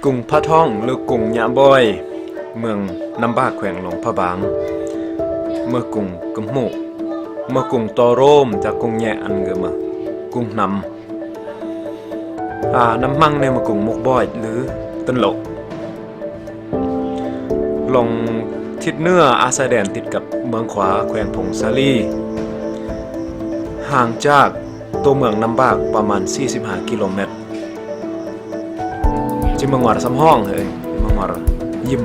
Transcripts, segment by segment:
ກຸງພະທອງ ຫຼື ກຸງຍະບອຍ ເມືອງນ້ຳບາກ ແຂວງຫຼວງພະບາງ, ເມືອກຸງກຳໂຮກ, ເມືອກຸງຕໍ່ໂຣມ ຈາກກຸງແຍະ ອັນເກີດມາກຸງນຳ ອາ ນ້ຳມັງ ໃນເມືອກຸງໝົກບອຍ ຫຼື ຕົ້ນໂລກ. ລົງທິດເໜືອ ອາ ຊາຍແດນຕິດກັບເມືອງຂວາ ແຂວງຜົ້ງສາລີ, ຫ່າງຈາກຕົວເມືອງນ້ຳບາກປະມານສີ່ສິບຫ້າກິໂລແມັດ. ຈິເມືອງຫວານສຳຮອງເອີຍ ເມືອງຫວານຍິມ.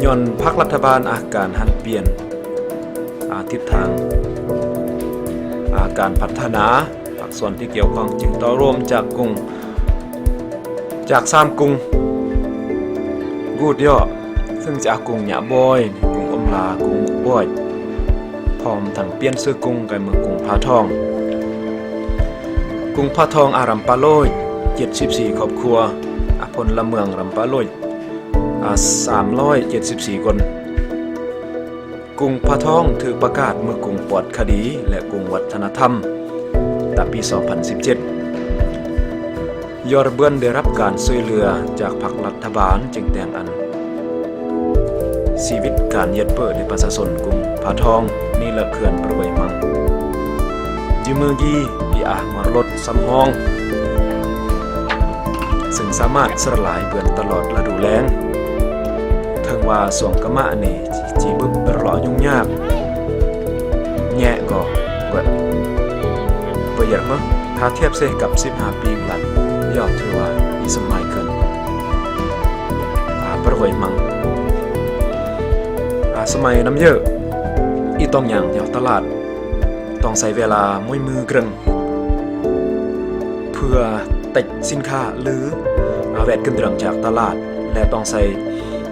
ຍ້ອນພັກລັດຖະບານ ອາ ການຫັນປ່ຽນ ອາ ທິດທາງ ອາ ການພັດທະນາ ພາກສ່ວນທີ່ກ່ຽວຂ້ອງຈຶ່ງຕໍ່ໂຣມຈາກກຸງ ຈາກສາມກຸງ ກູດຍໍ້ ເຊິ່ງຈາກກຸງຍະບອຍ, ກຸງອົມລາ, ກຸງໝົກບອຍ ພ້ອມທັງປ່ຽນຊື່ກຸງກາຍເມືອງກຸງພະທອງ. ກຸງພະທອງ ອາ ຣຳປະໂລຍ ເຈັດສິບສີ່ຄອບຄົວ, ອາ ພົນລະເມືອງຣຳປະໂລຍ ອາ ສາມຮ້ອຍເຈັດສິບສີ່ຄົນ. ກຸງພະທອງຖືກປະກາດເມືອກຸງປອດຄະດີ ແລະ ກຸງວັດທະນະທຳ ຕະປີສອງພັນສິບເຈັດ. ຍ້ອນເບື່ອນໄດ້ຮັບການຊ່ວຍເຫຼືອຈາກພັກລັດຖະບານ ຈຶ່ງແຕ່ງອັນຊີວິດການຢຽດເປີດໃນປະຊາຊົນກຸງພະທອງ ນີ້ລະເຂື່ອນປະເຫວີຍມັງ ຈິເມືອງກີ ອີອາ ມອນລົດ ສຳຮອງ ເຊິ່ງສາມາດສະຫຼາຍເບື່ອນຕະຫຼອດລະດູແລ້ງ. ເຖິງວ່າຊ່ວງກະມະນີ້ ຈີບຶບເປັນເລາະຫຍຸ້ງຍາກ ແຍະກໍເບິດປະຫຍັດເບິ່ງ ຖ້າທຽບໃສ່ກັບສິບຫ້າປີຫຼັງ ຍອດຖືວ່າມີສະໄໝເກີນ ອາ ປະເຫວີຍມັງ ອາ ສະໄໝນ້ຳເຢີ ອີຕ້ອງຍ່າງຍອກຕະຫຼາດ ຕ້ອງໃຊ້ເວລາໝຸຍມືເກຣັງ ເພື່ອແຕກສິນຄ້າ ຫຼື ອາ ແວດຂຶ້ນເລື່ອງຈາກຕະຫຼາດ ແລະ ຕ້ອງໃຊ້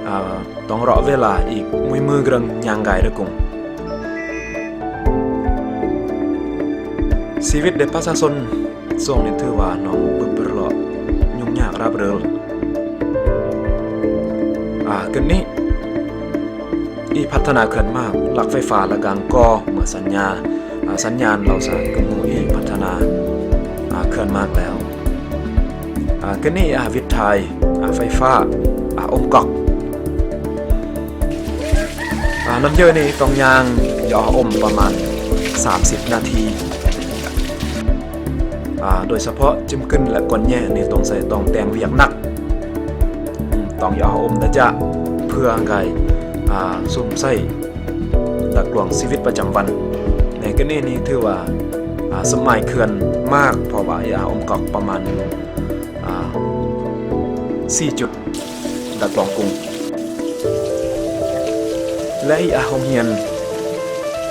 ອາ ຕ້ອງເລາະເວລາອີກໝຸຍມືເກຣັງຍ່າງກາຍເດີກຸງ. ຊີວິດເດປະຊາຊົນຊ່ວງນີ້ຖືວ່າໜອງບຶບເລາະຫຍຸ້ງຍາກລາບເລີ. ອາ ຂຶ້ນນີ້ ອີພັດທະນາເຂື່ອນມາກ ຫຼັກໄຟຟ້າລະກາງກໍ່ເມື່ອສັນຍາ ອາ ສັນຍານເຫຼົ່າສານກຳມູອີພັດທະນາ ອາ ເຂື່ອນມາກແລ້ວ. ອາ ກະນີ້ ອາ ວິດຖ່າຍ ອາ ໄຟຟ້າ ອາ ອົມກອກ ອາ ນ້ຳເຢີນີ້ຕ້ອງຍ່າງຢອກອາອົມປະມານສາມສິບນາທີ ອາ ໂດຍສະເພາະຈິມກຶນ ແລະ ກ່ອນແຍະນີ້ຕ້ອງໃຊ້ ຕ້ອງແຕ່ງວຽກໜັກ ອືມ ຕ້ອງຢອກອາອົມນະຈະ ເພື່ອໃຫ້ ອາ ຊຸມໃຊ້ ດາກວາງຊີວິດປະຈຳວັນ. ໃນກະນີນີ້ຖືວ່າ ອາ ສະໄໝເຂື່ອນມາກ ເພາະວ່າ ອາ ອົມກອກປະມານ ອາ ສີ່ຈຸດ ດາກວາງກຸງ ແລະ ອາ ໂຮງຮຽນ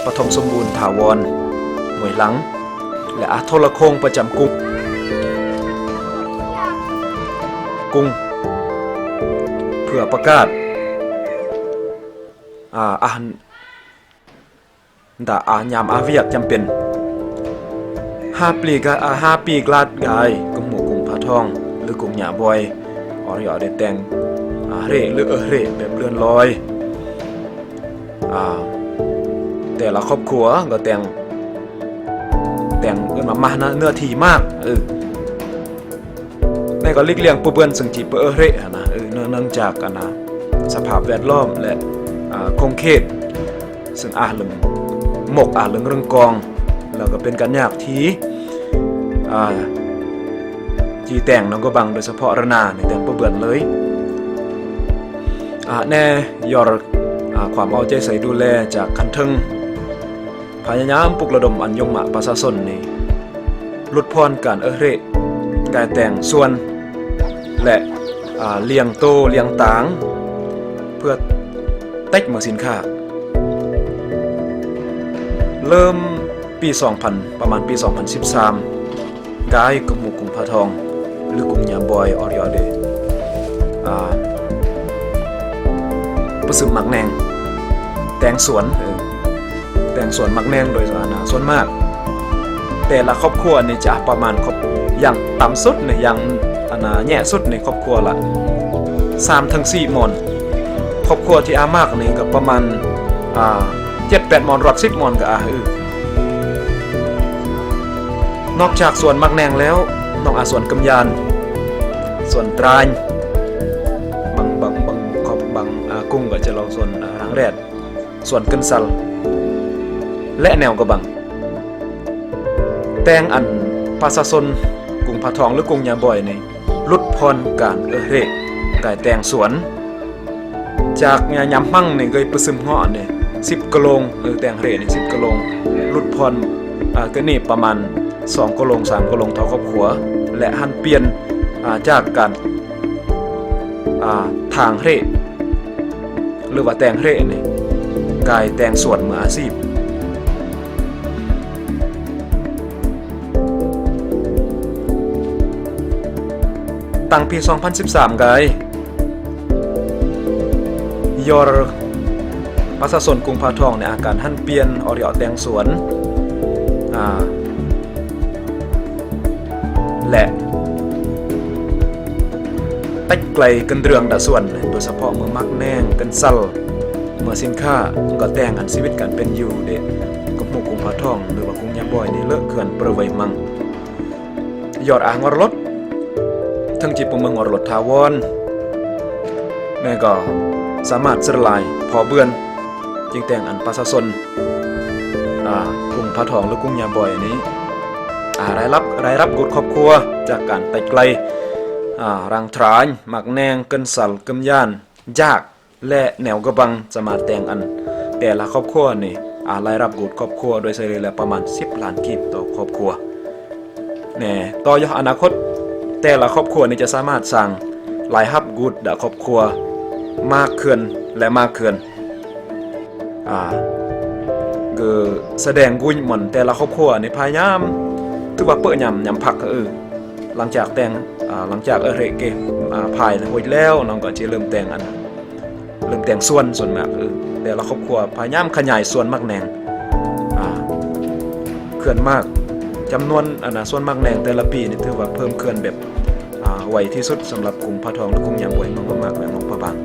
ປະຖົມສົມບູນຖາວອນ ຫ້ວຍຫຼັງ ແລະ ອາ ໂທລະໂຄ່ງປະຈຳກຸງ ກຸງ ເພື່ອປະກາດ ອາ ອາ ດາ ອາ ຍາມອາວຽກຈຳເປັນ ຫ້າປີກາ ອາ ຫ້າປີກລາດກາຍ ກຸງໝູ ກຸງພະທອງ ຫຼື ກຸງຍາບອຍ ອອດຢອກໄດ້ແຕ່ງ ອາ ເຮ ຫຼື ເອີເຮ ແບບເລື່ອນລອຍ ອາ ແຕ່ລະຄອບຄົວກໍແຕ່ງ ແຕ່ງເອີ້ນວ່າມານະ ເນື້ອທີ່ມາກ ເອີ ແລ້ວກໍຫຼີກລ່ຽງປູເບືອນ ເຊິ່ງທີ່ປະເອີເຣະຫັ້ນນະ ເອີ ເນື່ອງ ເນື່ອງຈາກອັນນະ ສະພາບແວດລ້ອມ ແລະ ອາ ຂົງເຂດ ເຊິ່ງອາເລິງໝົກ ອາເລິງເລື່ອງກອງ ແລ້ວກໍເປັນການຍາກທີ່ ອາ ທີ່ແຕ່ງນຳກໍບັງ ໂດຍສະເພາະລະນານີ້ແຕ່ງປະເບືອນເລີຍ ອາ ແນ່ ຢອດ ອາ ຄວາມເອົາໃຈໃສ່ດູແລຈາກຂັ້ນເທິງ ພະຍາຍາມປຸກລະດົມອັນຍົງມະປະຊາຊົນນີ້ ຫຼຸດຜ່ອນການເອີເຣະ ການແຕ່ງສ່ວນ ແລະ ອາ ລ້ຽງໂຕລ້ຽງຕາງ ເພື່ອແຕກມາສິນຄ້າ. ເລີ່ມປີສອງພັນ ປະມານປີສອງພັນສິບສາມ ກາຍກັບໝູ່ກຸງພະທອງ ຫຼື ກຸງຍາມບອຍ ອອດຢອກໄດ້ ອາ ປະຊຸມໝາກແໜ່ງ ແຕ່ງສວນ ເອີ ແຕ່ງສວນໝາກແໜ່ງໂດຍ ອາ ນາ ສ່ວນມາກ ແຕ່ລະຄອບຄົວນີ້ຈະປະມານ ຄອບ ຢ່າງຕ່ຳສຸດນີ້ ຢ່າງ ອາ ນາ ແຍ່ສຸດນີ້ ຄອບຄົວລະສາມເຖິງສີ່ໝອນ ຄອບຄົວທີ່ອາມາກນີ້ກໍປະມານ ອາ ເຈັດແປດໝອນ ຮອດສິບໝອນກໍອາ ອື ນອກຈາກສວນໝາກແໜ່ງແລ້ວ ນ້ອງອາສວນກຳຍານ ສວນຕຣາຍ ກໍຈະເລົ່າສວນ ອາ ຣາງແຣດ, ສວນເກີນຊັນ ແລະ ແນວກະບັງ. ແຕ່ງອັນປະຊາຊົນກຸງຜາທອງ ຫຼື ກຸງຍາບອຍນີ້ ຫຼຸດຜ່ອນການເອື້ອຍເຮ່ກາຍແຕ່ງສວນ. ຈາກຍາມຮັ່ງນີ້ເຄີຍປະຊຶມເຫາະນີ້ ສິບກະໂລງ, ເອີ ແຕ່ງເຮ່ນີ້ສິບກະໂລງ, ຫຼຸດຜ່ອນ ອາ ກະນີ້ປະມານສອງກະໂລງ ສາມກະໂລງຕໍ່ຄອບຄົວ ແລະ ຫັນປ່ຽນ ອາ ຈາກການ ອາ ທາງເຮ່ ຫຼືວ່າແຕ່ງເຮ່ນີ້ ກາຍແຕ່ງສວນມືອາຊີບ. ຕັ້ງປີສອງພັນສິບສາມກາຍ ຍອດປະຊາຊົນກຸງຜາທອງໃນອາການຫັນປ່ຽນ ອອກເລາະແຕ່ງສວນ ອາ ແລະ ຕັດໄກລເກີນເລື່ອງດາສວນ ໂດຍສະເພາະເມືອໝາກແໜ່ງ ເກີນຊັນ ເມືອສິນຄ້າ ກໍແຕ່ງອັນຊີວິດການເປັນຢູ່ເດ ກັບໝູ່ກຸງຜາທອງ ຫຼືວ່າກຸງຍາບອຍນີ້ ເລີກເຂື່ອນປະໄວມັງ. ຍອດອາງວອດລົດ ເຖິງຈິບໍ່ເມືອງວອດລົດຖາວອນ ແມ່ກໍສາມາດເສີດລາຍພໍເບືອນ ຈຶ່ງແຕ່ງອັນປະຊາຊົນ ອາ ກຸງຜາທອງ ຫຼື ກຸງຍາບອຍນີ້ ອາ ລາຍຮັບ ລາຍຮັບກຸດຄອບຄົວ ຈາກການໄຕ່ໄກລ ອາ ຣາງທຣາຍ ໝາກແໜ່ງ ເກີນຊັນ ກຶມຢ້ານ ຢາກ ແລະ ແນວກະບັງ ສາມາດແຕ່ງອັນແຕ່ລະຄອບຄົວນີ້ ອາ ລາຍຮັບກຸດຄອບຄົວໂດຍສະເລ່ຍແລ້ວປະມານສິບລ້ານກີບຕໍ່ຄອບຄົວ. ແນ່ ຕໍ່ຍາວອະນາຄົດ ແຕ່ລະຄອບຄົວນີ້ຈະສາມາດສ້າງລາຍຮັບກຸດດາຄອບຄົວມາກຂຶ້ນ ແລະ ມາກຂຶ້ນ. ອາ ຄືສະແດງກຸຍມອນແຕ່ລະຄອບຄົວນີ້ພະຍາຍາມ ຖືວ່າເປີດຍາມ ຍາມພັກ ເອີ ຫຼັງຈາກແຕ່ງ ອາ ຫຼັງຈາກເອື້ອຍເຮ່ກາຍ ອາ ພາຍໂຮດແລ້ວ ນ້ອງກໍຈະເລີ່ມແຕ່ງອັນ ເລີ່ມແຕ່ງສວນ ສ່ວນມາກ ເອີ ແຕ່ລະຄອບຄົວພະຍາຍາມຂະຫຍາຍສວນໝາກແໜ່ງ ອາ ເຂື່ອນໝາກ ຈຳນວນ ອັນນະ ສວນໝາກແໜ່ງແຕ່ລະປີນີ້ຖືວ່າເພີ່ມເຂື່ອນແບບ ອາ ໄວທີ່ສຸດສຳລັບກຸງຜາທອງ ແລະ ກຸງຍາບອຍ ເມືອງໝາກແໜ່ງ ແລະ ເມືອງພະບາງ.